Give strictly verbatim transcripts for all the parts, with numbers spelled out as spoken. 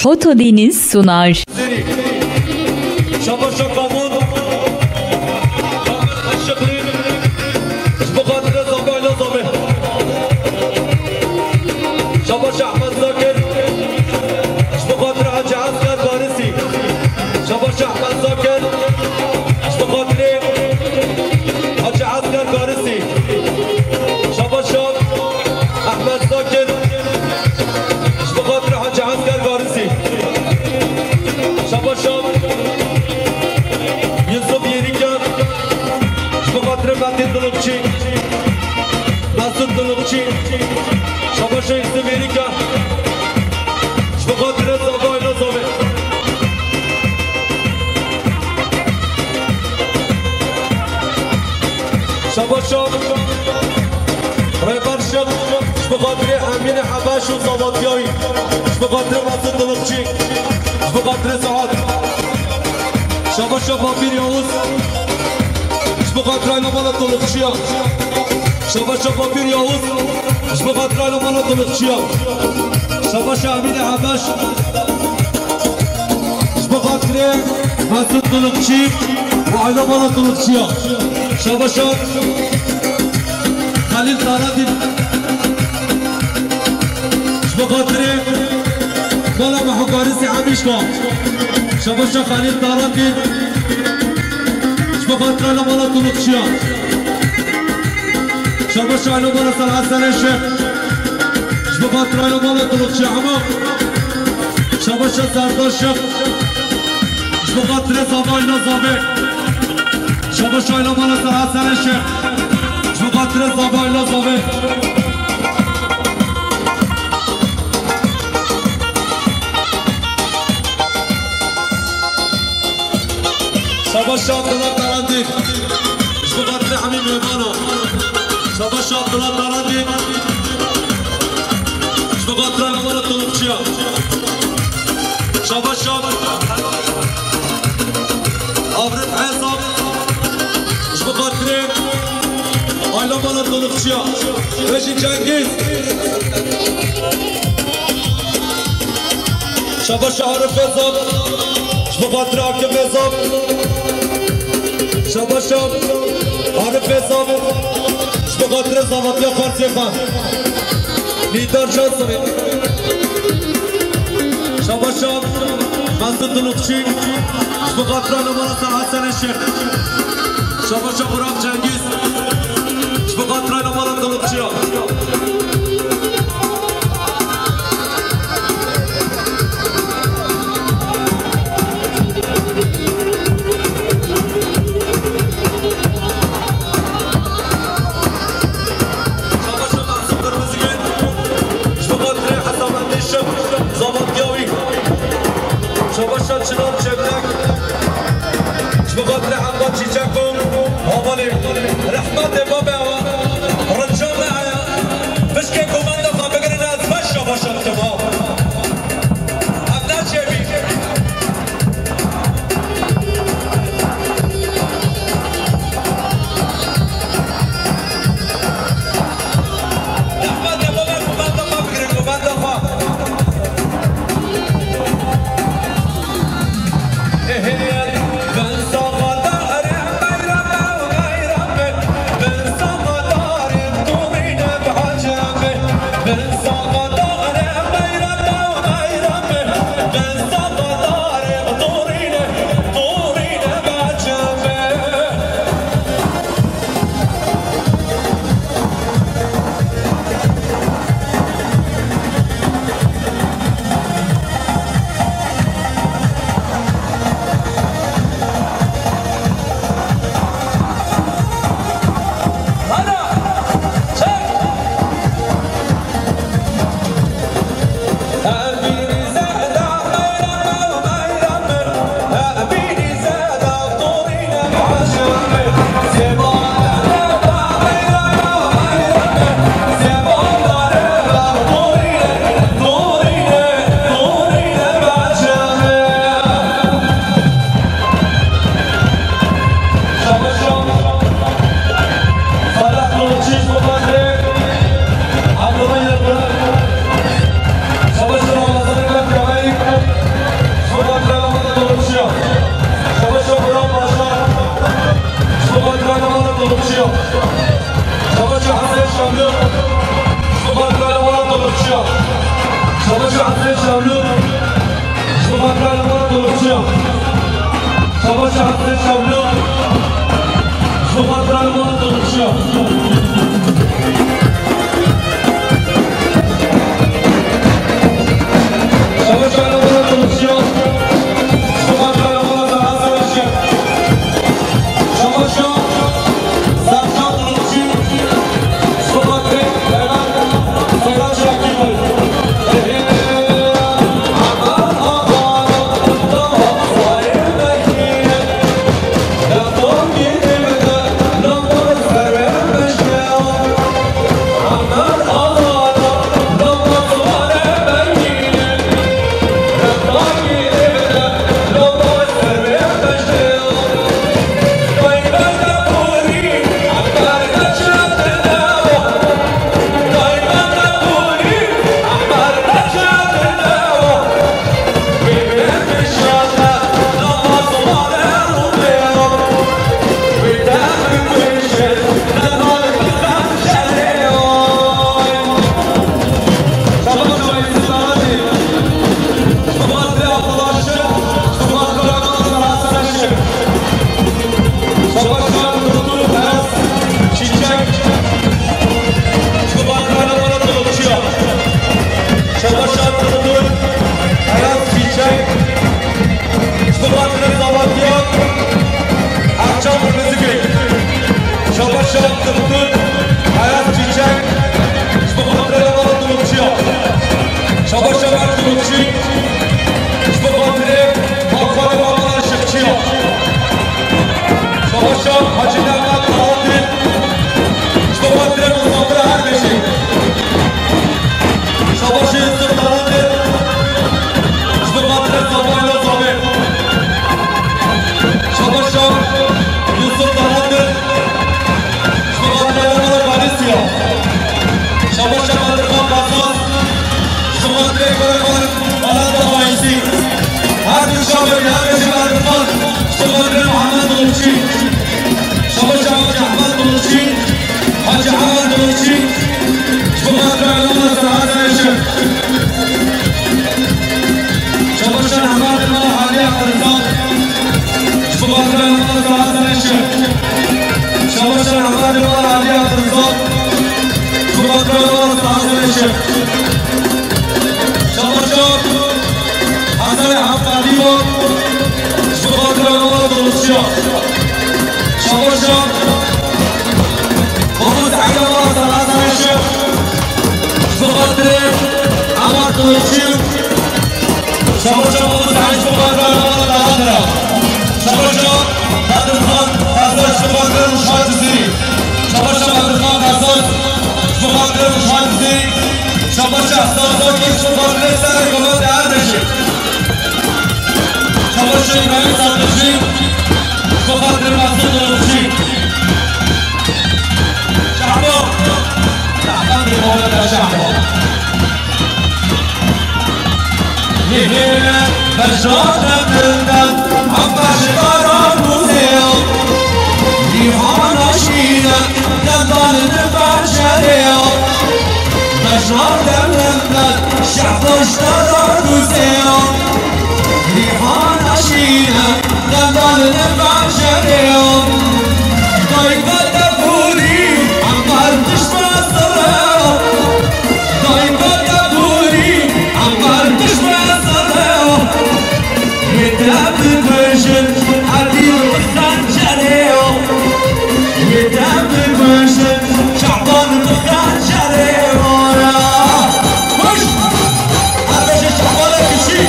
Foto Deniz sunar. Şabaşa Kamon, Kamil Işıklı, ji bo xatirê Zabe Ayla Zabe. Şabaşa Ehmed Zakir, ji bo xatirê Hacı Esker Parisî. Şabaşa Ehmed Zakir, ji bo xatirê Hacı Esker Parisî. Şabaşa Ehmed Zakir, ji bo xatirê Hacı Esker Parisî. Şabaşa Yusuf Yerîka, ji bo xatirê Metin Dulukçî, Mesut Dulukçî, Şabaşa Yusuf Yerîka, ji bo xatirê Zabe Ayla Zabe. Şabaşa Rêber Şık, ji bo xatirê Emînê Hebeş û Zavatiyayî, ji bo xatirê Mesut Dulukçî, ji bo xatirê Saad. Şabaşa Bapîr Yavuz, ji bo xatirê Ayla Mala Dulukçiya. Şabaşa Bapîr Yavuz, ji bo xatirê Ayla Mala Dulukçiya. Şabaşa Emînê Hebeş, ji bo xatirê Mesut Dulukçî û Ayla Mala Dulukçiya. Şabaşa Xelîl Taradî, ji bo xatirê Mala Mehukarisî Hemîşka. Şabaşa Xelîl Taradî, ji bo xatirê Ayla Mala Dulukçiya. Şabaşa Ayla Mala Serhat Serê Şêx, ji bo xatirê Ayla Mala Dulukçiya hema. Şabaşa Serdar Şêx, ji bo xatirê Zabe Ayla Zabe. Şabaşa Ayla Mala Serhat Serê Şêx, ji bo xatirê Zabe Ayla Zabe. Şabaşa Abdullah Tarandî, ji bo xatirê hemî mêvanan. Şabaşa Abdullah Tarandî, ji bo xatirê Ayla Mala Dulukçiya. Şabaşa Avrif Hesab, ji bo xatirê Ayla Mala Dulukçiya. Bejî Cengiz. Şabaşa Arif Hesab, ji bo xatirê Akif Hesab. Şabaşa Arif Hesab, ji bo xatirê Zavatiya Xarsê xwe. Nîdar Can Sirê. Şabaşa Mesut Dulukçî, ji bo xatira Lemana Serhat Serê Şêx. Şabaşa Burak Cengiz, ji bo xatira Lemana Dulukçiya. Şabaşa Mahsûm Qirmizgil, ji bo xatirê Hesamendê Şim, zavatiya wî. Şabaşa Çinan Çevlek, ji bo xatirê Hemba Çîçek û Havalê. Rehmetê babê ew e, rica me heye, pişkê komenda xwe bigirine, ez me şabaşa dikim ha. Ev ne çêbî? Rehmetê babê, komenda xwe bigire, komenda xwe. Şevlu, ji xatirê Mala Dolopçiya. Şabaş Hesên Şevlu, ji xatirê Mala Dolopçiya. Şabaş Mala Dolopçiya, ji xatirê Mala Serhesên Şevlu. Şabaş Sercan Dolopçî. Şabaş Doktor Ayaz Çiçek, ji bo xatirê Mala Dolopçiya. Şabaş Doktor Ayaz Çiçek, ji bo xatirê Zavatiya Ercan Qirmizigil. Şabaş Doktor Ayaz Çiçek, ji bo xatirê Mala Dolopçiya. Şabaş Mala Dolopçî, ji bo xatirê Xalê Mala Şixçiya. Şabaş Hacî Mehmet Xatir, ji bo xatirê Muzaffer Erbeşî. Şabaş Yusuf Xatir, ji bo xatirê Sabayla Zabê. Şabaş Yusuf Xatir, ji bo xatirê Mala Galîsya. Şabaş Bedirxan Qasas, ji bo xatirê Bedirxan Belenda Fayîzî. Her du çavê me, her du çavê Bedirxan, ji bo xatirê Mihemed Dolopçî. Şabaş Hacî Ehmed Dolopçî, Hacî Ehmed Dolopçî, ji bo xatirê Elana Serhesên Şevlu. Şabaş Ehmed Mala Hadiya Abdirizak, ji bo xatirê Elana Serhesên Şevlu. Şabaş Ehmed Mala Hadiya Abdirizak, ji bo xatirê Elana Serhesên Şevlu. Şabaş Hezarê Hevdî Dîwan, ji bo xatirê Mala Dolopçiya. Şabaş Baba Seîd Mala Serhesên Şevlu, ji bo xatirê Emad Dolopçî. Şabaş Baba Seîd, ji bo xatirê Mala Dahadira. Şabaş Bedirxan Qasas, ji bo xatirê Rûşa Cizîrî. Şabaş Bedirxan Qasas, ji bo xatirê Rûşa Cizîrî. Şabaş Ehsan Zokî, ji bo xatirê Serê Kometê Erbeşê. Şabaş Îbrahîm Sadıkçı, ji bo xatirê Mesûd Dolopçî. Şehba. Şehba, Şehba. Lihêne bejna de bilden, hempa ji dara rûzê. Rîhana şîne, dendal li pencerê. Bejna de bilden, şehba ji dara rûzê. Rîhana şîne, dendal li pencerê. Dayka te borî, Enqer tişt be sirê. Dayka te borî, Enqer tişt be sirê. Yê te bikujin, Edîl bi xencerê. Yê te bikujin, Şaban bi xencerê. Kuş! Her beşe Şabanê kiçî.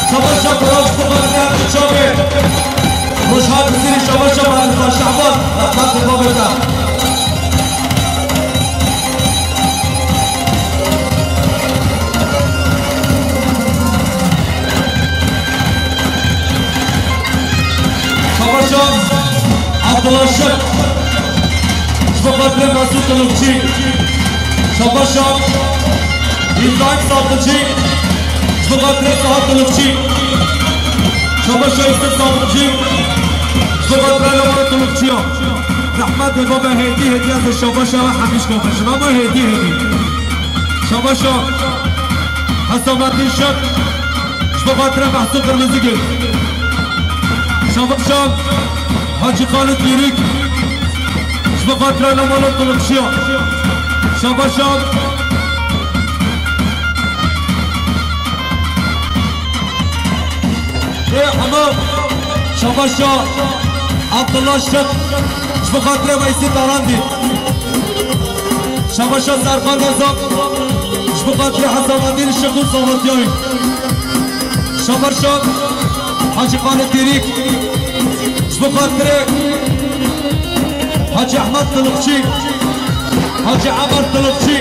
Şabaş Şaban, Şaban, Şaban, Şaban. Rojhat Hüseyinî, Şabaş Şaban, Şaban, Şaban, Şaban. Şabaş Abdullah Şık, ji bo xatirê Mesûd Tulukçî. Şabaş. Îbrahîm Sadıkçı, ji bo xatirê Saad Tulukçî. Şabaş Yusuf Sadıkçı, ji bo xatirê Lewra Tulukçiya. Zehmet be baba, hêdî hêdî ez ê şabaşa we hemî ji bo xwe jina me hêdî hêdî. Şabaşa. Metin Şek, ji bo xatirê Mehsûn Qirmizigil. Şabaş Şam, Hacî Xalid Dîrik, ji bo xatirê Lemolo Tulukçiya. Şabaş Şam. Ê hema, şabaş Şam, Abdullah Şek, ji bo xatirê Weysî Tarandî. Şabaşa Serkan Rezak, ji bo xatirê Hesamedîn Şik û Sametiyayî. Şabaşa Hacî Xalid Dîrik, ji bo xatirê Hacî Ehmed Tulukçî, Hacî Emer Tulukçî.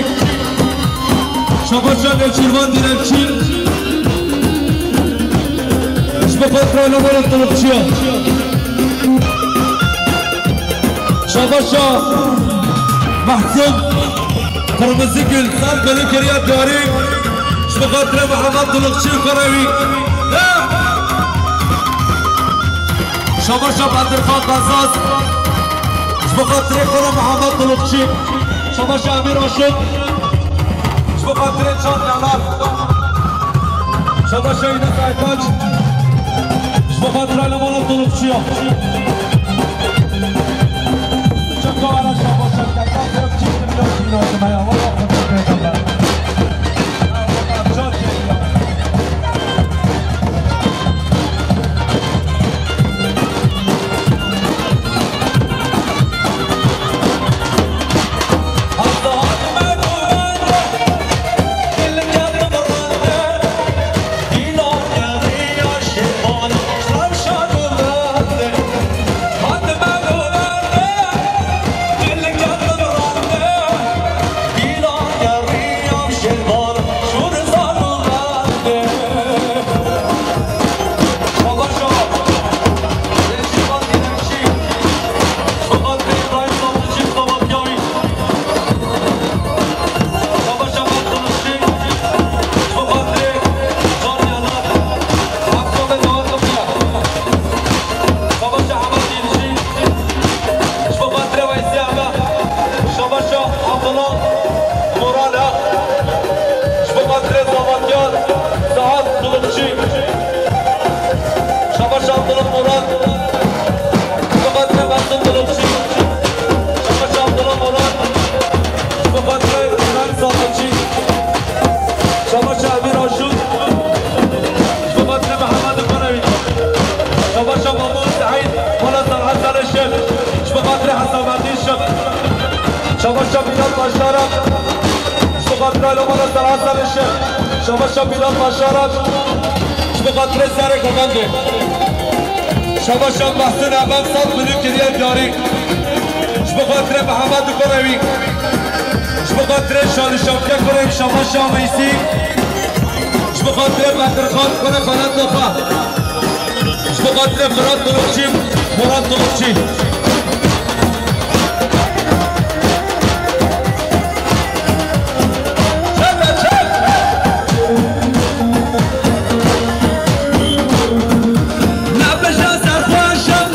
Şabaşa Nêçîrvan Dîrevçî, ji bo xatirê Lemara Tulukçiya. Şabaşa Mehsûn Qirmizigil, ser belê kiriye diyarî, ji bo xatirê Mihemed Dulukçî û kurê wî. Şabaşa Bedirxan Bezaz, ji bo xatirê kura Mihemed Dulukçî. Şabaşa Emîr Aşık, ji bo xatirê Can Yanar. Şabaşa Enes Aytaç, ji bo xatirê Lemara Dulukçiya. Çok ağır şabaşa, kaka, çok çirkin, yok, yok, yok, yok, yok, yok, yok, yok. Şabaşa Abdullah Moral, ji bo xatirê Zavatiyan Saad Dulukçî. Şabaşa Abdullah Moral, ji bo xatirê Mehsûn Dulukçî. Şabaşa Abdullah Moral, ji bo xatirê Miran Zavatiyan. Şabaşa Emîr Aşûk, ji bo xatirê Mihemed Kurewî. Şabaşa Mamû Seîd, mala Serhesanê Şêx, ji bo xatirê Hesamedîn Şêx. Şabaşa Bîlal Başaran, ji bo xatirê Lemara Serhesanê Şêx. Şabaşa Bîlal Başaran, ji bo xatirê Serê Govendê. Şabaşa Mehsûn Emed, sed milî kiriye diyarî. Ji bo xatirê Mihemed Kurewî. Ji bo xatirê Şalî Şevke kurê Şabaşa Weysî. Ji bo xatirê Bedirxan kurê Xelet Doxa. Ji bo xatirê Firat Dulukçî, Murat Dulukçî. Nebêje serxweş im,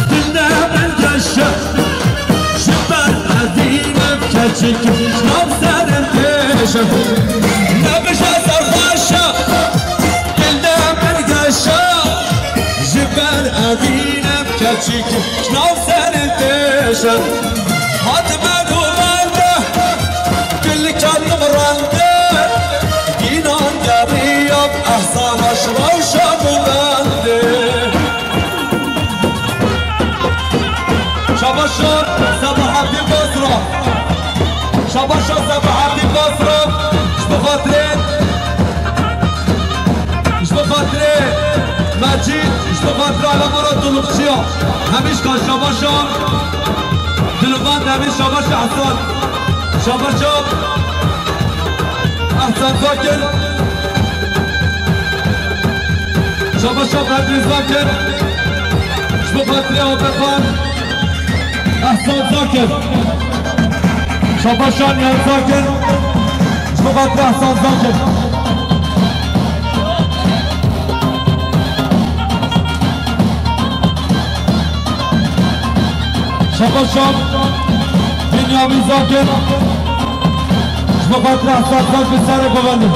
dil ne min geş e. Ji ber ezînim keçik, nav serim têşe. Nebêje serxweş e, dil ne min geş e. Ji ber ezînim keçik, nav serim têşe. Hat me govende, dil ket rende, dînan geriyam, ehsana şirawşa bû bende. Şabaşa Sebahatî Basra. Şabaşa Sebahatî Basra. Ji bo xatirê, ji bo xatirê Mecîd, ji bo xatirê Alamara Dulukçiya. Hemîşka şabaşa. Dilband Emîn, şabaşa Ehsan. Şabaşa Ehsan Zakir. Şabaşa Bedrî Zakir. Ji bo xatirê Abekan. Ehsan Zakir. Şabaşa Niyaz Zakir. Ji bo xatirê Ehsan Zakir. Şabaşa Bînyamîn Zakir. Ji bo xatirê Ehsan Zakir, serê govendê.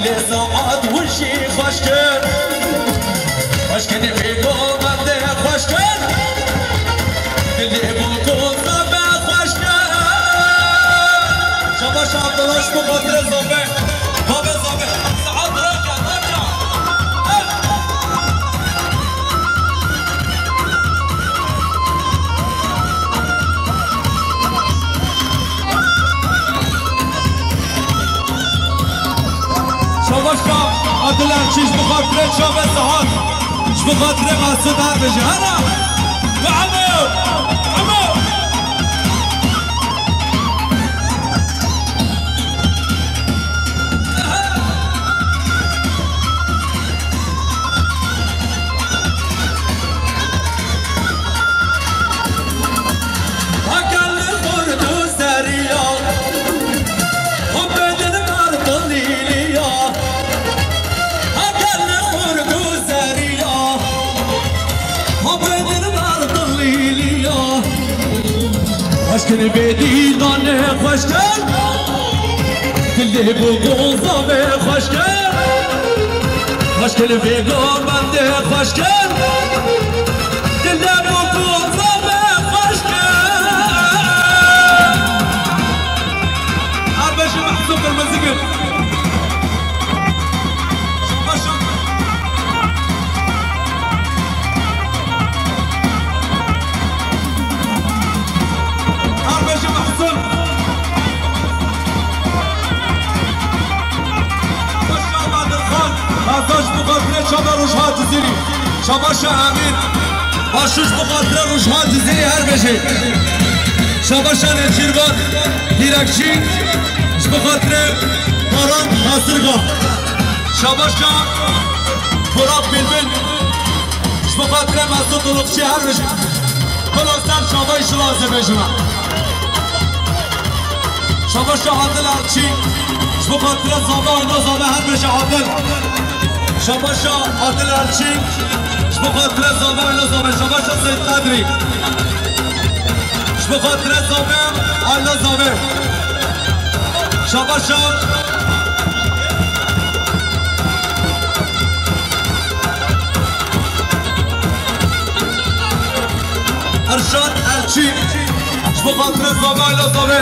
Lê saet wijî xweş kir. Xweş kir vê govendê xweş kir. Dilê bû ku zave xweş kir. Şabaş Abdullah ji bo xatirê zave. Bavê zave. Saet roja, roja. Şabaşka Adil Erçî ji bo xatirê çavê Sihat. Ji bo xatirê Mesûd her bêje. Hera! Ve Emo! Emo! Hekel li xurt û seriya, hopê dilber dilîliya. Hekel li xurt û seriya, hopê dilber dilîliya. Xweş kir vê dîdanê xweş kir. Dilê bû ku zave xweş kir. Xweş kir vê govendê xweş kir. Dilê bû ku zave xweş kir. Her beşê Mehsûn Qirmizigil. Şabaş. Her beşê Mehsûn. Şabaş Badirxan. Mesaj ji bo xatirê çanda Rojha Cizîrî. Şabaşa Emîn. Başû ji bo xatirê Rojha Cizîrî her bêje. Şabaşa Nêçîrvan Hîrekçî. Ji bo xatirê Baran Hasirga. Şabaşa Burak Bilbil. Ji bo xatirê Mesûd Dulukçî her bêje. Bila ser çavayî şilaze bêjime. Şabaşa Adil Erçî. Ji bo xatirê zave, ayna zave her bêje Adil. Şabaşa Adil Erçî. Ji bo xatirê zave, ayna zave. Şabaşa Seyîd Qedrî. Ji bo xatirê zave, ayna zave. Şabaşa. Erşad Erçî. Ji bo xatirê zave, ayna zave.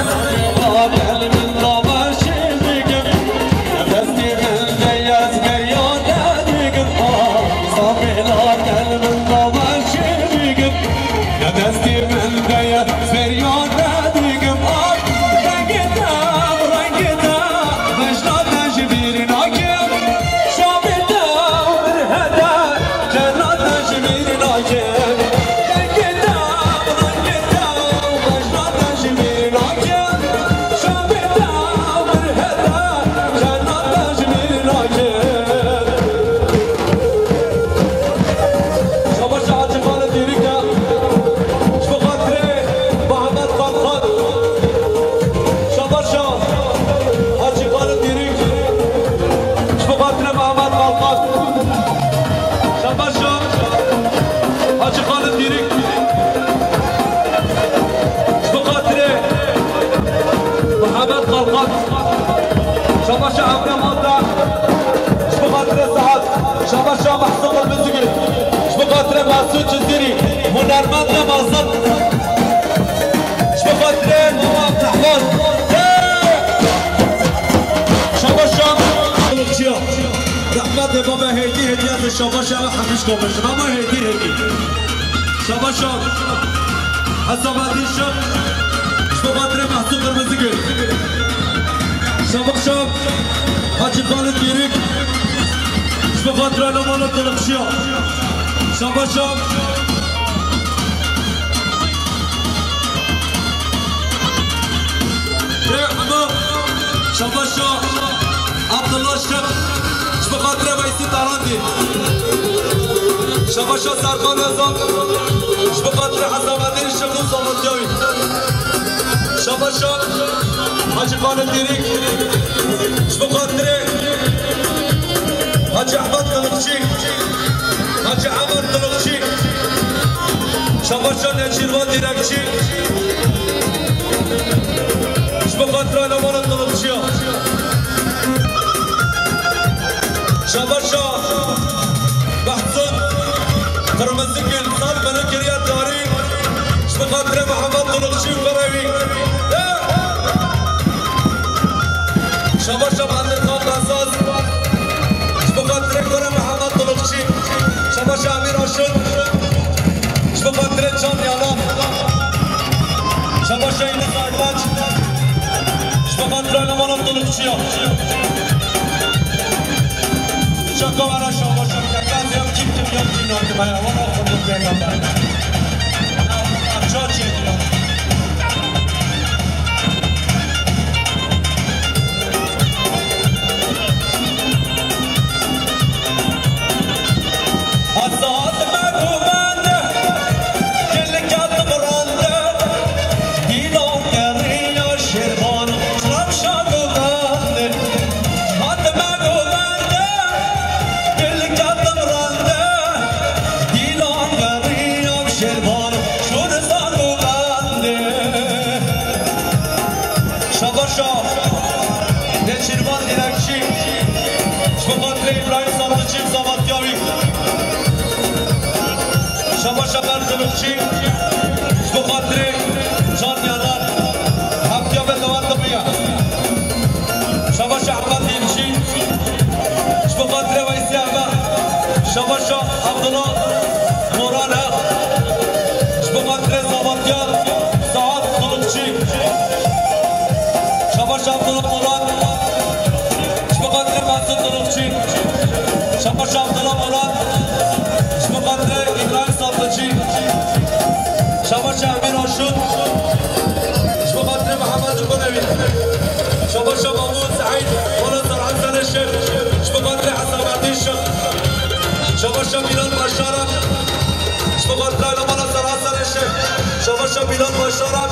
Şabaşa Hacî Xalid Dîrik e. Ji bo xatirê Mehmet Xalxal. Şabaşa Hacî Xalid Dîrik. Ji bo xatirê Mehmet Xalxal. Şabaşa Hacî Xalid Dîrik. Ji bo xatirê Mehmet Xalxal. Şabaşa Emre Manda. Ji bo xatirê Sihat. Şabaşa Mehsûn Qirmizigil. Ji bo xatirê Mesûd Cizîrî. Hunermenda mezin. Ji bo xatirê Mama Abdurehman. Şabaşa Qulukçiya. Rehmetê baba Hêdî Hêdî ez ê şabaşa we hemî ji komê ji Mama Hêdî Hêdî. Şabaşa Hesabatî Şir. Ji bo xatirê Mehsûn Qirmizigil. Şabaşa Hacî Xalid Dîrik. Ji bo xatira Lomana Qulukçiya. Şabaşa Ê Emo, şabaşa Abdullah Şık, ji bo xatirê Veysî Tarandî. Şabaşa Serkan Özal, ji bo xatirê Hesamettin Şık û Zamantiya wî. Şabaşa Hacî Xalid Dîrik, ji bo xatirê Hacî Ehmed Kılıkçı. Hacı Emir Kılıkçı. Şabaşa Neçîrvan Dîrekçî. Ji bo xatira Lomana Kılıkçıya. Şabaşa Mehsûd Qirmizîgil, sal bini kiriye tarî, ji bo xatirê Mihemed Dulukçî û kurê wî. Şabaşa Bedirxan Qesas, ji bo xatirê kurê Mihemed Dulukçî. Şabaşa Emîr Aşûr, ji bo xatirê Can Yalan. Şabaşa Yunus Aytaç, ji bo xatirê Lemana Dulukçiya. Şaka wera şabaşa, kekaz yam kim kim yam kim yam kim ya, wera xwe pêxember. Ev, ev ça çêkiya. Azad me guvende, gilket mirande, dîna keriya şêrvan, rewşa guvende. Hat me guvende, gilket mirande, dîna keriya şêrvan, şûr zan guvende. Şabaşa Neçîrvan Dînekçî, ji bo xatirê Îbrahîm Sandiçî û sabatya wî. Şabaşa Mert Dulukçî, ji bo xatirê Can Yalan, hevdiya me dewan dibiya. Şabaşa Ehmed Dînçî, ji bo xatirê Weysî Eme. Şabaşa Abdullah Moran e, ji bo xatirê Sabatya Saad Dulukçî. Şabaşa Abdullah Moran, ji bo xatirê Mesûd Dulukçî. Şabaşa Abdullah Moran, ji bo xatirê Îbrahîm Sandiçî. Şabaşa Emîr Aşûr, ji bo xatirê Mihemed û kurê wî. Şabaşa Mahmûd Seîd, wela Serhesenê Şêx, ji bo xatirê Hesametîn Şêx. Şabaşa Bîlal Başaran, ji bo xatirê Lemana Serhesenê Şêx. Şabaşa Bîlal Başaran.